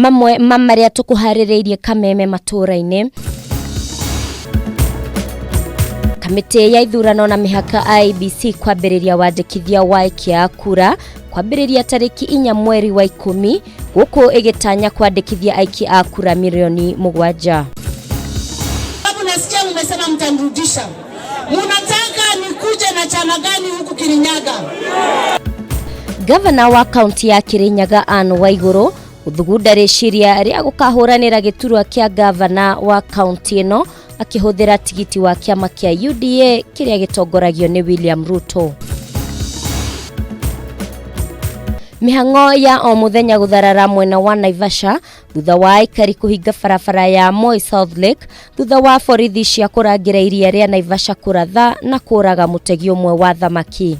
Mamwe ma marĩa tũkũharĩrĩirie kameme matũũra-inĩ. Kamĩtĩ ya ithurano na mĩhaka IEBC kwambĩrĩria wandĩkithia wa aikia a kura kwambĩrĩria tarĩki 4 mweri wa 10 gũkũ ĩgĩtanya kwandĩkithia aikia a kura mirioni 7. Sababu nasikia mmesema mtanirudisha. Munataka nikuje na chama gani huku Kirinyaga? Gavana wa kaunti ya Kirinyaga Anne Waiguru gũthugunda rĩciria rĩa gũkahũranĩra gĩturwa kĩa gavana wa kaunti ĩno akĩhũthĩra tigiti wa kĩama kĩa UDA kĩrĩa gĩtongoragio nĩ William Ruto. Mĩhang'o ya o mũthenya gũtharara mwena wa Naivasha thutha wa aikari kũhinga barabara ya Moi South Lake thutha wa borithi cia kũrangĩra iria rĩa Naivasha kũratha na kũraga mũtegi ũmwe wa thamaki.